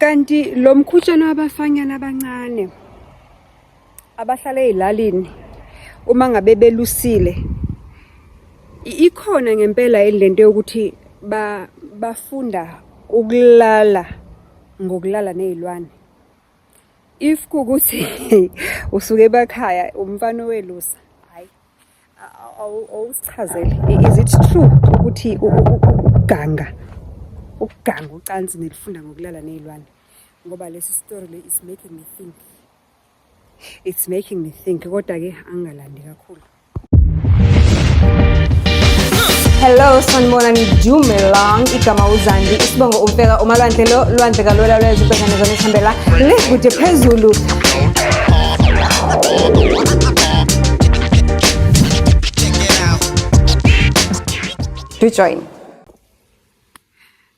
Kanti lo mkhutshana wabafanyana abancane abahlala ey'lalini uma ngabe belusile ikhona ngempela yini lento yokuthi bafunda ukulala ngokulala ney'lwane? If kuwukuthi usuke emakhaya umfana owelusa, hhayi awusichazele, is it true ukuthi ukuganga, ukuganga ucansi nilifunda ngokulala ney'lwane? Ngoba lesi story le is making me think. It's making me think, kodwa-ke angingalandi kakhulu. Hello, sanibonani, dumelang, igama uZandi, isibongo uMfeka, uMalwandle lo, lwandle kalula lwezibhekane zona esihambela le kude phezulu. Do join.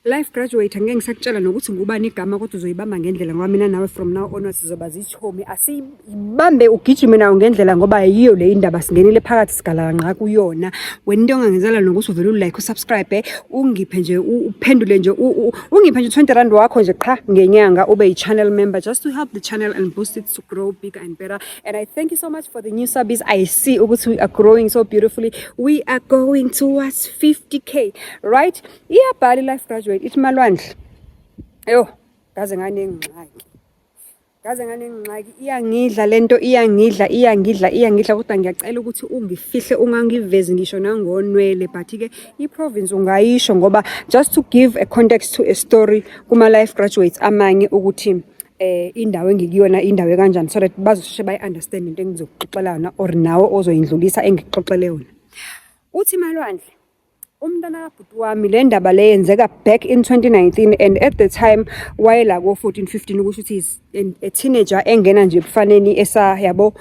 Life graduate angeke ngisakutshela nokuthi ngubani igama kodwa uzoyibamba ngendlela ngoba mina nawe from now onwards sizoba zishomi asiyibambe ugijime nayo ngendlela ngoba yiyo le indaba singenile phakathi sigala nqa kuyona wena into ongangenzela nokuthi uvele ulike usubscribe ungiphe nje uphendule nje ungiphe nje 20 rand wakho nje qha ngenyanga ube yi-channel member just to help the channel and boost it to grow bigger and better. And I thank you so much for the new subbies. I see ukuthi we are growing so beautifully. We are going towards 50K, right? Iyabhala i-life graduate ithi Malwandle. Yo, ngaze nganengxaki. Ngaze nganengxaki iyangidla lento iyangidla iyangidla iyangidla kodwa ngiyacela ukuthi ungifihle ungangivezi ngisho nangonwele but ke i-province ungayisho ngoba just to give a context to a story kuma life graduates amanye ukuthi indawo engikuyona indawo ekanjani so that bazosheshe bayi-understand into engizokuxoxela yona or nawe ozoyindlulisa engikuxoxele yona. Uthi Malwandle, umntana kabhuti wami le ndaba le yenzeka back in 2019 and at the time wayela ko-14 15 ukusho ukuthi is a teenager engena nje ebufaneni esa yabo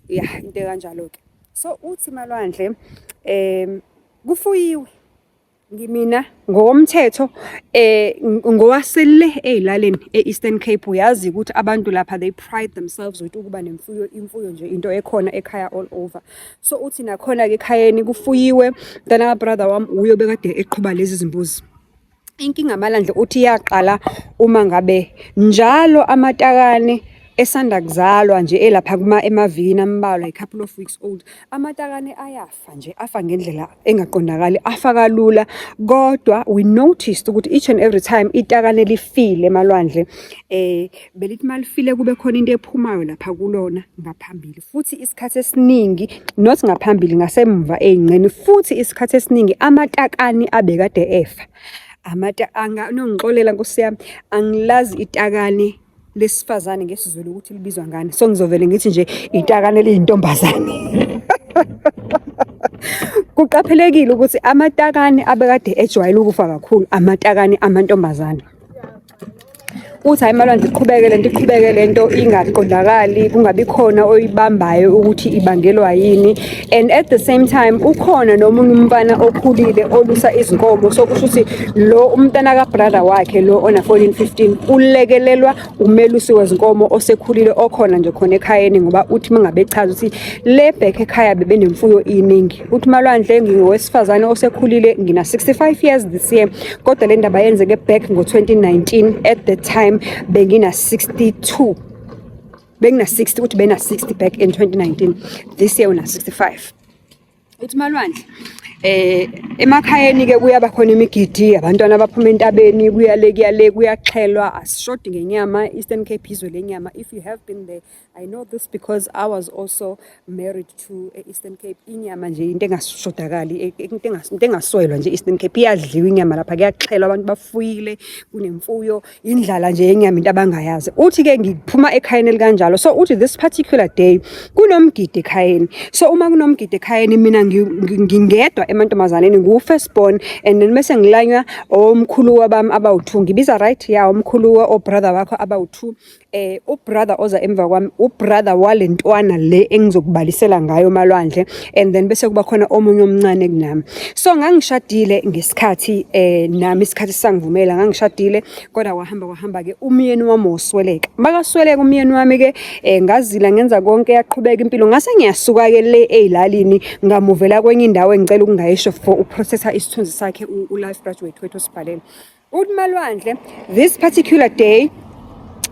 ya into ekanjalo-ke. So uthi Malwandle kufuyiwe ngimina ngokomthetho ngowasele ey'laleni e-Eastern Cape. Uyazi ukuthi abantu lapha they pride themselves with ukuba nemfuyo, imfuyo nje into ekhona ekhaya all over. So uthi nakhona-ke ekhayeni kufuyiwe, mntana ka-brother wami uye obekade eqhuba lezi zimbuzi. Inkinga Malandle uthi yaqala uma ngabe njalo amatakane esanda kuzalwa nje elapha kuma emavikini ambalwa, a couple of weeks old, amatakane ayafa nje, afa ngendlela engaqondakali, afa kalula. Kodwa we noticed ukuthi each and every time itakane lifile emalwandle, belithi malifile kube khona into ephumayo lapha kulona ngaphambili. Futhi isikhathi esiningi, not ngaphambili, ngasemva ey'nqeni, futhi isikhathi esiningi amatakane abekade efa. Nongixolela Nkosi yami, angilazi itakane lesifazane ngesiZulu ukuthi libizwa ngani. So ngizovele ngithi nje itakane eliyintombazane. Kuqaphelekile ukuthi amatakane abekade ejwayele ukufa kakhulu amatakane amantombazane. Uthi hhayi Malwandle iqhubeke lento iqhubeke lento ingaqondakali kungabi khona oyibambayo ukuthi ibangelwa yini. And at the same time ukhona nomunye umfana okhulile olusa izinkomo, so kusho ukuthi lo umntana ka-brother wakhe lo ona 14 15 ulekelelwa umelusi wezinkomo osekhulile okhona nje khona ekhayeni, ngoba uthi mangabe echaza ukuthi le back ekhaya bebenemfuyo iningi. Uthi Malwandle ngingowesifazane osekhulile ngina 65 years this year, kodwa le ndaba yenzeke back ngo-2019 at the time bengina 62 bengina 60 uthi bena 60 back in 2019, this year una 65. Uthi Malwandle emakhayeni ke kuyaba khona imigidi, abantwana abaphuma entabeni, kuyale kuyale kuyaxhelwa, asishodi ngenyama. Eastern Cape izwe lenyama. If you have been there, I know this because I was also married to Eastern Cape. Inyama nje into engashodakali, into engaswelwa nje Eastern Cape. Iyadliwa inyama lapha, kuyaxhelwa, abantu bafuyile, kunemfuyo, indlala nje yenyama into abangayazi. Uthi ke ngiphuma ekhayeni elikanjalo. So uthi this particular day kunomgidi ekhayeni. So uma kunomgidi ekhayeni mina ngingedwa emantombazaneni, ngiwu-first born, and then bese ngilanywa omkhuluwa bami abawu-2. Ngibiza right? Ya, omkhuluwa o-brother wakho abawu-2. Ubrother oza emva kwami, ubrother walentwana le engizokubalisela ngayo Malwandle, and then bese kuba khona omunye omncane kunami. So ngangishadile ngesikhathi nami isikhathi sangivumela, ngangishadile kodwa wahamba kwahamba ke umyeni wami wasweleka. Makasweleka umyeni wami ke ngazila ngenza konke, yaqhubeka impilo, ngase ngiyasuka ke le ezilalini ngamuvela kwenye indawo engicela ukungayisho for uprocessor isithunzi sakhe u-life graduate wethu osibhalele. Uthi Malwandle this particular day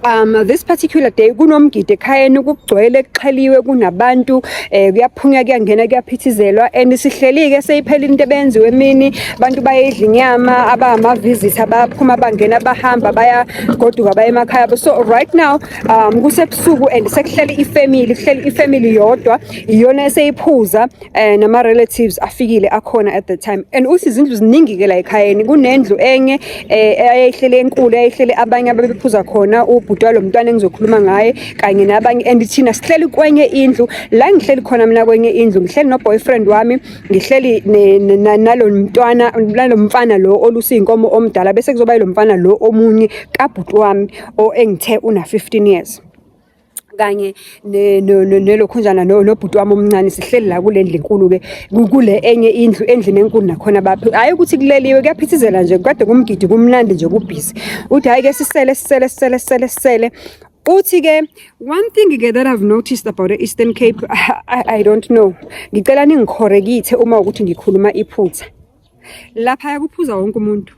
This particular day kunomgidi ekhayeni, kugcwele, kuxheliwe, kunabantu, kuyaphunywa, kuyangena, kuyaphithizelwa and sihleli-ke, seyiphela into ebenziwe emini, abantu bayidla inyama, abama-visitor bayaphuma, bangena, bahamba, bayagoduka, baye emakhaya. So right now kusebusuku and sekuhleli ifamily, kuhleli ifamily yodwa, iyona eseyiphuza, nama-relatives afikile akhona at the time. And uthi izindlu ziningi-ke la ekhayeni, kunendlu enye eyayihlele enkulu, eyayihlele abanye ababephuza khona, ubhuti walo mntwana engizokhuluma ngaye kanye nabanye, and thina sihleli kwenye indlu. La ngihleli khona mina kwenye indlu, ngihleli no-boyfriend wami, ngihleli nalo mntwana, nalo mfana lo olusa iy'nkomo omdala, bese kuzoba yilo mfana lo omunye kabhuti wami o engithe una 15 years kanye nelokhunjana nobhuti wami omncane. Sihleli la kule ndlu enkulu-ke, kule enye indlu, endlini enkulu nakhona baphi. Hhayi ukuthi kuleliwe, kuyaphithizela nje, kade kumgidi, kumnandi nje, kubhizi. Uthi hhayi-ke sisele, sisele, sisele, sisele, sisele. Uthi-ke one thing-ke that I've noticed about the Eastern Cape, I don't know, ngicela ningi-correcte uma ukuthi ngikhuluma iphutha, laphaya kuphuza wonke umuntu,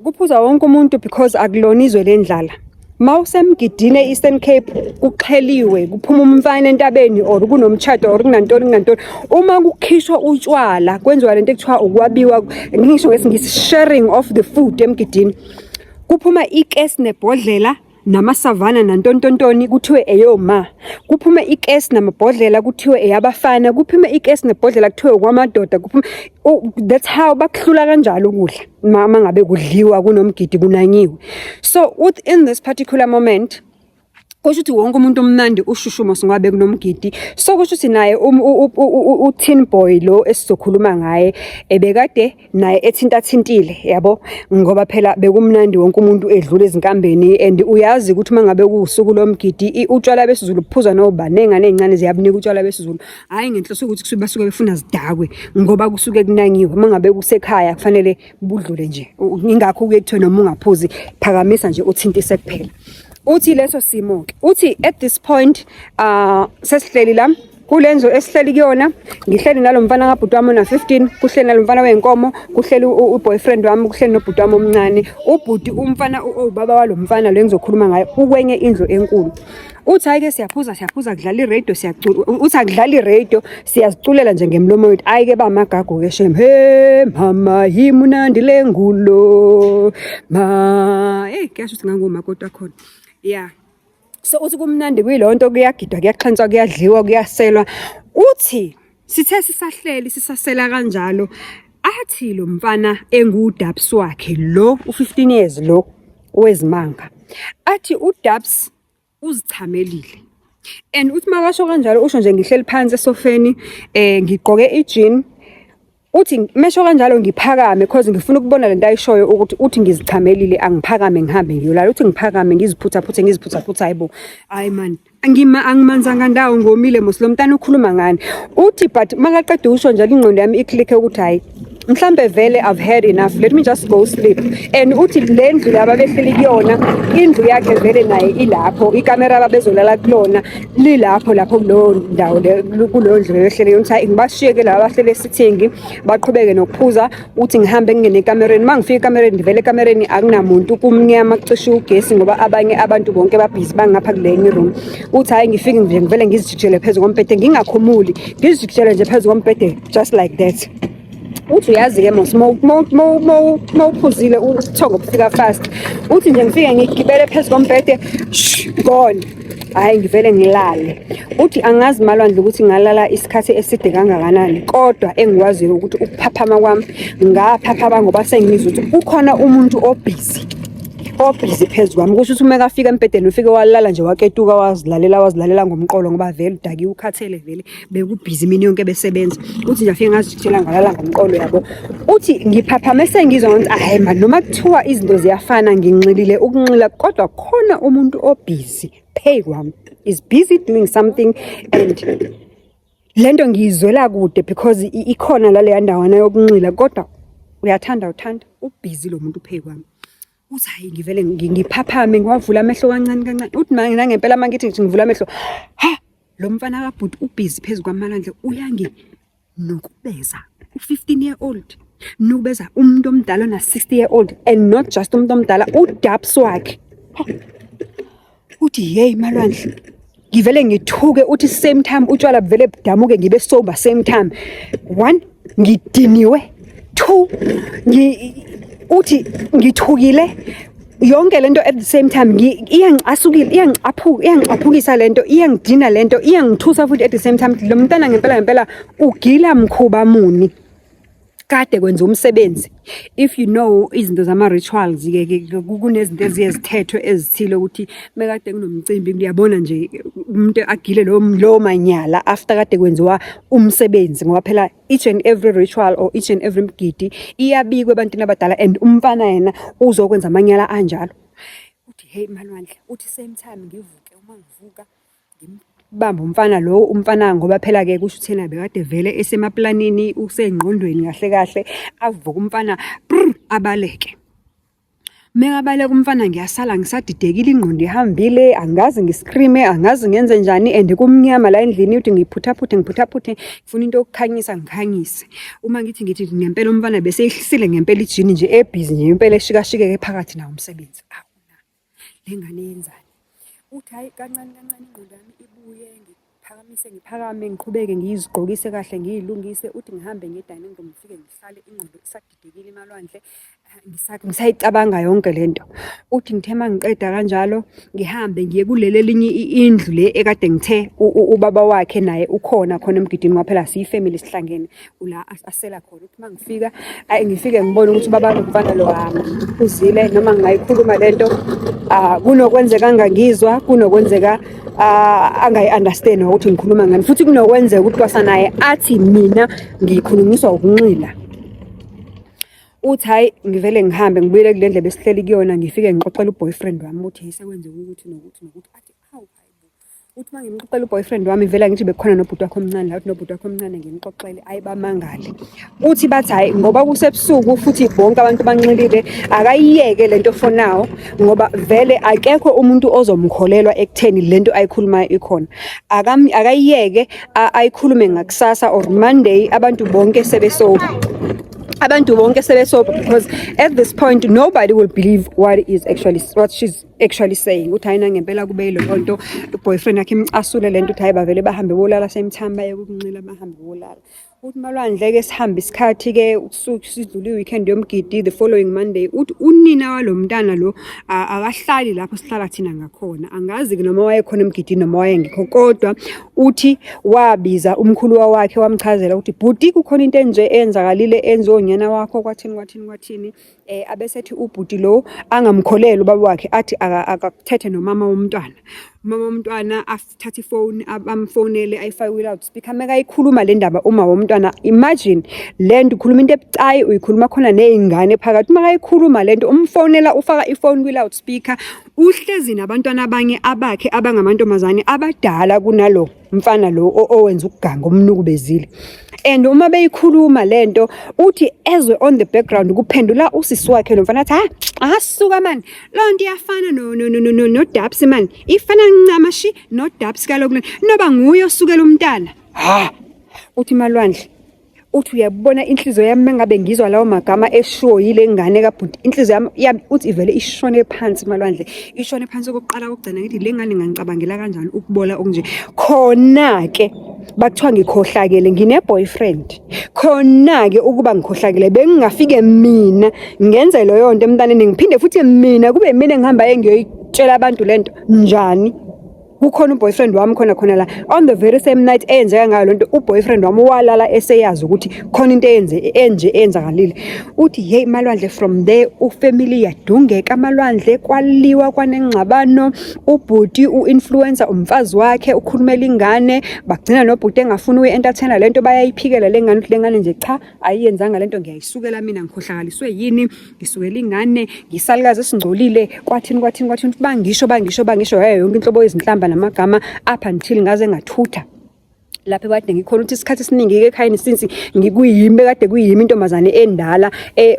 kuphuza wonke umuntu because akulona izwe lendlala. Mawusemgidini e-Eastern Cape, kuxheliwe, kuphuma umfana entabeni or kunomshado or kunantoni, kunantoni, uma kukhishwa utshwala, kwenziwa lento ekuthiwa ukwabiwa, ngisho ngesiNgisi, sharing of the food emgidini, kuphuma ikesi nebhodlela namasavana nantontontoni, kuthiwe eyoma. Kuphume ikesi namabhodlela, kuthiwe eyabafana. Kuphume ikesi nebhodlela, kuthiwe okwamadoda. Kuphume, that's how bakuhlula kanjalo ukudla uma ngabe kudliwa, kunomgidi, kunanyiwe. So within this particular moment, kusho ukuthi wonke umuntu omnandi ushushuma singabe kunomgidi. So kusho ukuthi naye u-teen boy lo esizokhuluma ngaye ebekade naye ethintathintile, yabo, ngoba phela bekumnandi, wonke umuntu edlula ezinkambeni. And uyazi ukuthi uma ngabe kuwusuku lomgidi, utshwala besiZulu buphuzwa noba ney'ngane ey'ncane, ziyabunika utshwala besiZulu, hhayi ngenhloso yokuthi kusuke basuke befuna zidakwe, ngoba kusuke kunanyiwe. Uma ngabe kusekhaya kufanele budlule nje. Ingakho kuye kuthiwe noma ungaphuzi, phakamisa nje, uthintise kuphela. Uthi leso simo-ke, uthi at this point sesihleli la kule ndlu esihleli kuyona, ngihleli nalo mfana kabhuti wami ona-15, kuhleli nalo mfana wey'nkomo, kuhleli u-boyfriend wami, kuhleli nobhuti wami omncane. Ubhuti umfana owubaba walo mfana lo engizokhuluma ngaye ukwenye indlu enkulu. Uthi hhayi-ke siyaphuza, siyaphuza, kudlala iradio, siyacula. Uthi akudlala iradio, siyaziculela nje ngemlomo yethu. Hhayi-ke bamagagu-ke shem, he mama, yimunandi le ngulo ma, eyi kuyasho ukuthi ngangumakoti wakhona ya. So uthi kumnandi kuyileyo nto, kuyagidwa, kuyaxhenswa, kuyadliwa, kuyaselwa. Uthi sithe sisahleli, sisasela kanjalo, athi lo mfana enguDabs wakhe lo u-15 years lo wezimanga, athi uDabs uzichamelile. And uthi makasho kanjalo, usho nje ngihleli phansi esofeni, ngigqoke i-jean. Uthi mesho kanjalo ngiphakame cause ngifuna ukubona lento ayishoyo ukuthi uthi ngizichamelile, angiphakame ngihambe ngiyolala. Uthi ngiphakame, ngiziphuthaphuthe, ngiziphuthaphuthe, hayibo, hayi man, ngima angimanzanga ndawo, ngomile mos, lo mntana ukhuluma ngani? Uthi but makaqeda usho njalo, ingqondo yami i-clicke ukuthi hayi, mhlambe vele I've had enough, let me just go sleep. And uthi le ndlu laba behleli kuyona, indlu yakhe vele naye ilapho, ikamera ababezolala kulona lilapho lapho kuleyo ndawo le, kuleyo ndlu behleli. Uthi hayi, ngibashiyeke laba abahleli esithingi baqhubeke nokuphuza. Uthi ngihambe ngingene ekamereni. Uma ngifika ekamereni, ndivele ekamereni akunamuntu, kumnyama, kucishe ugesi ngoba abanye abantu bonke babhizi bangapha kule room. Uthi hhayi, ngifike nje ngivele ngizijikijele phezu kombhede, ngingakhumuli, ngizijikijele nje phezu kombhede just like that. Uthi uyazi-ke mos, mawuphuzile ubuthongo bufika fast. Uthi nje ngifike ngigibele phezu kombhede, shh, gone, hhayi, ngivele ngilale. Uthi angazi malwandle ukuthi ngalala isikhathi eside kangakanani, kodwa engikwaziyo ukuthi ukuphaphama kwami, ngaphaphama ngoba sengizwa ukuthi kukhona umuntu obhizi, obhizi phezu kwami. Kusho ukuthi uma ekafika embhedeni, ufike walala nje, waketuka, wazilalela, wazilalela ngomqolo, ngoba vele udakiwe, ukhathele vele, bekubhizi imini yonke besebenza. Uthi nje afike ngazijikijela, ngalala ngomqolo, yabo. Uthi ngiphaphame sengizwa ngathi hhayi man, noma kuthiwa izinto ziyafana, nginxilile ukunxila, kodwa khona umuntu obhizi phezu kwami, is busy doing something, and lento ngiyizwela kude because ikhona laleya ndawana yokunxila, kodwa uyathanda, uthanda, ubhizi lo muntu phezu kwami. Uthi hayi, ngivele ngiphaphame, ngiwavula amehlo kancane kancane. Uthi nangempela uma ngithi ngithi ngivula amehlo, ha, lo mfana kabhuti ubhizi phezu kwamalwandle, uyanginukubeza, u-15 year old nukubeza umuntu omdala ona-60 year old, and not just umuntu omdala, uDabs wakhe. Ha. Uthi hey Malwandle, ngivele ngithuke. Uthi same time utshwala buvele budamuke, ngibe sober same time. One, ngidiniwe. Two, uthi ngithukile. Yonke lento at the same time iyangicasukile, iyangicaphuka, iyangicaphukisa lento, iyangidina lento, iyangithusa futhi at the same time. Lo mntana ngempela ngempela ugila mkhuba muni? Kade kwenza umsebenzi. If you know izinto zama-rituals ke, kunezinto eziye zithethwe ezithile ukuthi mekade kunomcimbi, uyabona nje, umuntu agile lo manyala after kade kwenziwa umsebenzi, ngoba phela each and every ritual or each and every mgidi iyabikwa ebantwini abadala, and umfana yena uzokwenza amanyala anjalo. Uthi hey Malwandle, uthi same time ngivuke, uma ngivuka ngimbambe umfana lo, umfana ngoba phela-ke kusho ukuthi yena bekade vele esemaplanini, usengqondweni kahle kahle. Avuke umfana, brr, abaleke. Mekabaleka umfana, ngiyasala ngisadidekile, ingqondo ihambile, angazi ngiscreame, angazi ngenze njani, and kumnyama la endlini. Uthi ngiphuthaphuthe, ngiphuthaphuthe, ngifuna into yokukhanyisa, ngikhanyise. Uma ngithi ngempela umfana bese ehlisile ngempela ijini nje, ebhizi nje impela, eshikashikeke phakathi nawo umsebenzi. Awu, le ngane yenzani? Uthi hhayi, kancane kancane ingqondo yami ibuye, ngiphakamise, ngiphakame, ngiqhubeke, ngizigqokise kahle, ngiyilungise. Uthi ngihambe ngiye e-dining room, ngifike ngihlale, ingqondo isadidekile Malwandle, ngisayicabanga yonke lento. Uthi ngithe uma ngiqeda kanjalo, ngihambe ngiye kuleli elinye indlu le ekade ngithe ubaba wakhe naye ukhona khona emgidini, ngoba phela siyi-family sihlangene, ula asela khona. Uthi uma ngifika, ayi, ngifike ngibone ukuthi ubaba lo mfana lo uzile, noma ngingayikhuluma lento, kunokwenzeka angangizwa, kunokwenzeka angayi-understand ukuthi ngikhuluma ngani, futhi kunokwenzeka ukuthi kwasanaye athi mina ngikhulunyiswa ukunxila. Uthi hhayi, ngivele ngihambe ngibuyele kule ndlu ebesihleli kuyona, ngifike ngixoxele u-boyfriend wami ukuthi hey, sekwenzeka ukuthi nokuthi nokuthi. Athi hawu, hayi bo. Uthi uma ngimxoxela u-boyfriend wami, vele ngithi bekukhona nobhuti wakho omncane la, uthi nobhuti wakho omncane ngimxoxele, ayi, bamangale. Uthi bathi hhayi, ngoba kusebusuku futhi bonke abantu banxilile, akayiyeke lento for now, ngoba vele akekho umuntu ozomkholelwa ekutheni lento ayikhulumayo ikhona. Akayiyeke, ayikhulume ngakusasa or Monday, abantu bonke sebesober, abantu bonke sebesober, because at this point nobody will believe what she's actually saying. Uthi hayi, nangempela kube yileyo nto. I-boyfriend yakhe imcasule lento. Uthi hayi, bavele bahambe bolala same time, baye ukunxila, bahambe bolala. Uthi Malwandle-ke sihambe isikhathi-ke, sidlule i-weekend yomgidi, the following Monday, uthi unina walo mntana lo akahlali lapho sihlala thina ngakhona. Angazi-ke noma wayekhona emgidini noma wayengekho, kodwa uthi wabiza umkhuluwa wakhe, wamchazela ukuthi bhuti, kukhona into enje eyenzakalile, enziwe unyana wakho, kwathini kwathini kwathini. Abesethi ubhuti lo angamkholelwa ubaba wakhe, athi akakuthethe nomama womntwana. Umama womntwana athathe ifoni, amfonele, ayifake kwi-loudspeaker. Mekayikhuluma le ndaba uma womntwana, imagine le nto, ukhuluma into ebucayi, uyikhuluma khona ney'ngane phakathi. Uma kayikhuluma le nto, umfonela, ufaka ifoni kwi-loudspeaker, uhlezi nabantwana abanye abakhe abangamantombazane abadala kunalo mfana lo owenza ukuganga omnukubezile. And uma beyikhuluma lento, uthi ezwe on the background kuphendula usisi wakhe lo mfana, athi ha, asuka mani, loo nto iyafana no no no no no Dabs mani, ifana ncamashi no Dabs kaloku, noba nguye osukela umntana. Ha, uthi Malwandle, uthi uyabona, inhliziyo yami mengabe ngizwa lawo magama eshiwo yile ngane kabhuti, inhliziyo yami uthi ivele ishone phansi Malwandle, ishone phansi okokuqala kokugcina. Ngithi le ngane ngangicabangela kanjani ukubola okunje? Khona-ke bakuthiwa ngikhohlakele, ngine-boyfriend. Khona-ke ukuba ngikhohlakele, bengingafike mina ngenze leyo nto emntaneni, ngiphinde futhi mina kube mina engihamba engiyoyitshela abantu lento njani? Kukhona u-boyfriend wami khona khona la. On the very same night eyenzeka ngayo lento, u-boyfriend wami walala eseyazi ukuthi khona into eyenze enje eyenzakalile. Uthi hey Malwandle, from there u-family yadungeka Malwandle, kwaliwa, kwanengxabano. Ubhuti u-influencer umfazi wakhe, ukhulumela ingane, bagcina nobhuti engafuni uyi-entertainer lento, bayayiphikela le ngane. Uthi le ngane nje cha, ayiyenzanga lento, ngiyayisukela mina, ngikhohlakaliswe yini? Ngisukela ingane, ngisalukazi esingcolile, kwathini kwathini kwathini. Bangisho, bangisho, bangisho yayo yonke inhlobo yezinhlamba namagama, up until ngaze ngathutha. Lapho ekade ngikhona, ukuthi isikhathi esiningi-ke ekhayeni since ngikuyimi, bekade kuyimi intombazane endala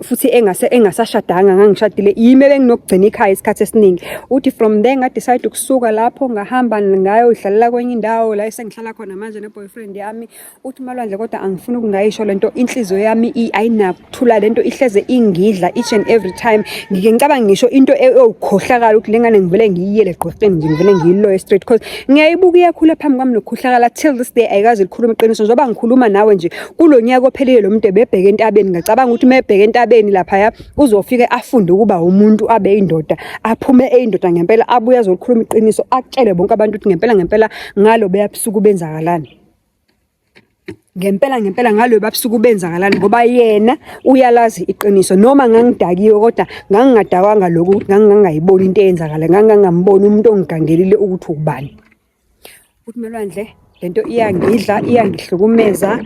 futhi engase engasashadanga, ngangishadile, yimi ebenginokugcina ikhaya isikhathi esiningi. Uthi from there nga-decide ukusuka lapho, ngahamba ngayoyidlalela kwenye indawo la esengihlala khona manje ne-boyfriend yami. Uthi uMalwandle, kodwa angifuni ukungayisho lento, inhliziyo yami ayinakuthula, lento ihleze ingidla each and every time. Ngike ngicabanga ngisho into ewukhohlakala ukuthi le ngane ngivele ngiyiyele egqokeni nje, ngivele ngiyiloye straight, because ngiyayibuka iyakhula phambi kwami nokukhohlakala. Till this day ayikaze likhuluma iqiniso. Njengoba ngikhuluma nawe nje, kulo nyaka ophelile lo muntu ebebheke entabeni. Ngacabanga ukuthi uma ebheke entabeni laphaya uzofike afunde ukuba umuntu, abe indoda, aphume eyindoda ngempela, abuye azolikhuluma iqiniso, akutshele bonke abantu ukuthi ngempela ngempela ngalo beyabusuku benzakalani, ngempela ngempela ngalo babusuku benzakalani, ngoba yena uyalazi iqiniso. Noma ngangidakiwe, kodwa ngangingadakwanga lokhu ukuthi ngangingayiboni into eyenzakala, ngangingamboni umuntu ongigangelile ukuthi ubani. Uthi Malwandle, lento iyangidla, iyangihlukumeza,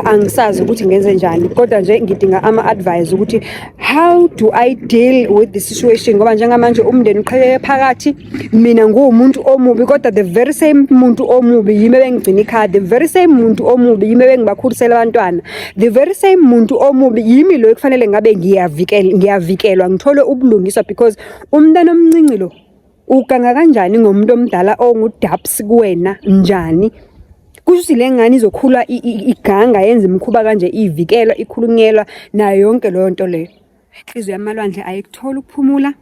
angisazi ukuthi ngenze njani, kodwa nje ngidinga ama-advice ukuthi how do I deal with the situation, ngoba njengamanje umndeni uqhekeke phakathi, mina nguwumuntu omubi, kodwa the very same muntu omubi yimi ebengigcina ikhaya, the very same muntu omubi yimi ebengibakhulisela abantwana, the very same muntu omubi yimi lo ekufanele ngabe ngiyavikelwa, ngithole ubulungiswa, because umntana omncinci lo uganga kanjani ngomuntu omdala ongudaps kuwena? Njani? Kusho ukuthi le ngane izokhula iganga, yenza imikhuba kanje, ivikelwa, ikhulunyelwa nayo yonke leyo nto leyo. Inhliziyo yaMalwandle ayikuthola ukuphumula.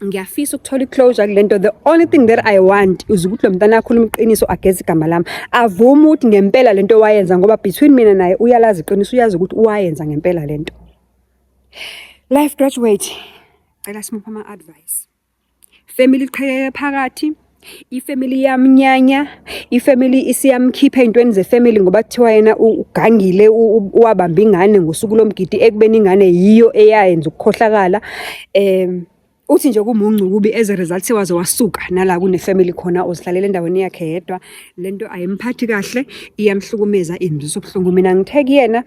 Ngiyafisa ukuthola i-closure kule nto. The only thing that I want is ukuthi lo mntana akhulume iqiniso, ageze igama lami, avume ukuthi ngempela lento wayenza, ngoba between mina naye uyalazi iqiniso, uyazi ukuthi wayenza ngempela lento. Life graduate, cela simuphe ama-advice. Family iqhekeke phakathi, ifamily iyamnyanya, ifamily isiyamkhipha ey'ntweni zefamily, ngoba kuthiwa yena ugangile, wabamba ingane ngosuku lomgidi, ekubeni ingane yiyo eyayenza ukukhohlakala. Uthi nje kumuncu kubi. As a result sewaze wasuka nala kune-family khona, uzihlalela endaweni yakhe yedwa. Lento ayimphathi kahle, iyamhlukumeza, imzwisa ubuhlungu. Mina ngithe kuyena,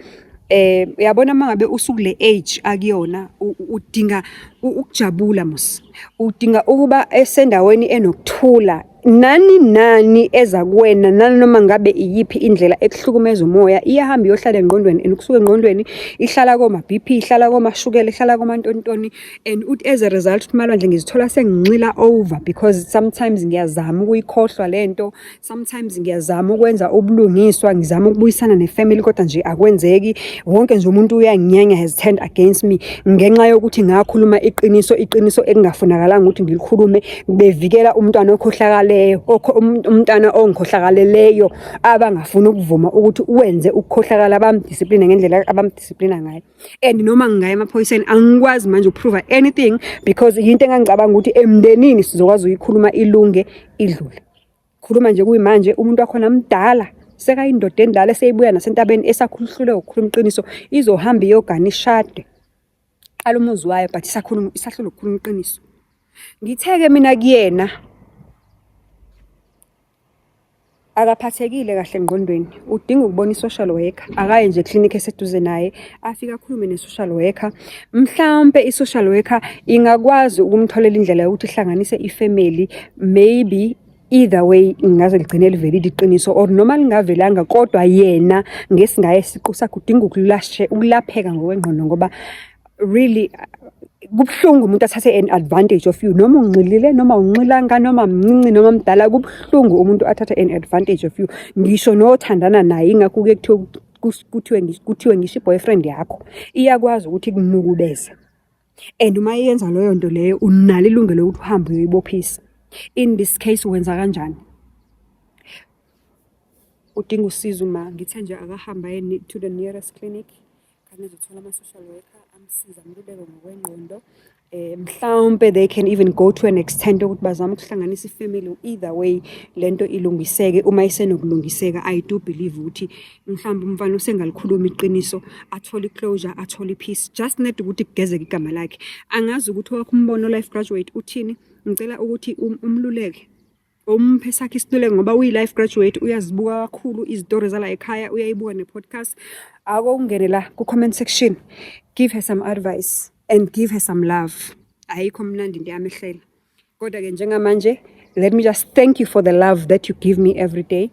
uyabona, uma ngabe usukule age akuyona, udinga ukujabula mos, udinga ukuba esendaweni enokuthula. Nani nani eza kuwena nanoma ngabe iyiphi indlela ekuhlukumeza umoya, iyahamba iyohlala engqondweni, and kusuka engqondweni ihlala koma-BP, ihlala komashukela, ihlala komantontoni. And uthi as a result, uthi Malwandle, ngizithola senginxila over, because sometimes ngiyazama ukuyikhohlwa lento, sometimes ngiyazama ukwenza ubulungiswa, ngizama ukubuyisana nefamily, kodwa nje akwenzeki. Wonke nje umuntu uyanginyanya, has turned against me, ngenxa yokuthi ngakhuluma iqiniso, iqiniso ekungafunakalanga ukuthi ngilikhulume, bevikela umntwana okhohlakaleyo, umntwana ongikhohlakaleleyo, abangafuni ukuvuma ukuthi wenze ukukhohlakala, bamdiscipline ngendlela abamdisciplina ngayo. And noma ngingaya emaphoyiseni, angikwazi manje ukuprova anything, because yinto engangicabanga ukuthi emndenini sizokwazi ukuyikhuluma, ilunge, idlule. Khuluma nje kuyimanje umuntu wakhona mdala, sekayindoda endala, eseyibuya nasentabeni, esakhuluhlule ukukhuluma iqiniso, izohamba iyogana, ishade, qala umuzi wayo, but isakhuluma, isahlula ukukhuluma iqiniso. Ngithe-ke mina kuyena akaphathekile kahle engqondweni, udinga ukubona i-social worker. Akaye nje eklinikhi eseduze naye, afike akhulume ne-social worker. Mhlawumpe i-social worker ingakwazi ukumtholela indlela yokuthi ihlanganise ifamily. Maybe either way ngaze ligcine livelile iqiniso, or noma lingavelanga, kodwa yena ngesingaye siqu sakhe udinga ukulapheka ngokwengqondo, ngoba really kubuhlungu umuntu athathe an advantage of you, noma unxilile noma unxilanga, noma mncinci noma mdala. Kubuhlungu umuntu athathe an advantage of you, ngisho nothandana naye. Ingakho kuye kuthiwe ngisho i-boyfriend yakho iyakwazi ukuthi ikunukubeze, and uma iyenza leyo nto leyo, unalo ilungelo lokuthi uhambe uyoyibophisa. In this case wenza kanjani? Udinga usizo ma. Ngithe nje akahambe aye to the nearest clinic, khane ezothola ama-social worker amsiza, amluleke ngokwengqondo. Mhlawumpe they can even go to an extent yokuthi bazame ukuhlanganisa ifamily. Either way lento ilungiseke, uma isenokulungiseka. I do believe ukuthi mhlawumbe umfana usengalikhuluma iqiniso, athole i-closure, athole i-peace, just need ukuthi kugezeke igama lakhe. Angazi ukuthi owakho umbono, life graduate, uthini. Ngicela ukuthi umluleke, umphe sakhe isiluleko, ngoba uyi-life graduate, uyazibuka kakhulu izitori zala ekhaya, uyayibuka ne-podcast. Ake ungene la ku-comment section, give her some advice and give her some love. Ayikho mnandi into yamehlela, kodwa-ke njengamanje let me just thank you for the love that you give me every day.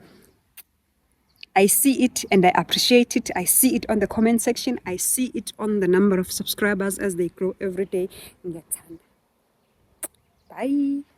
I see it and I appreciate it. I see it on the comment section. I see it on the number of subscribers as they grow every day. Ngiyakuthanda. Bye.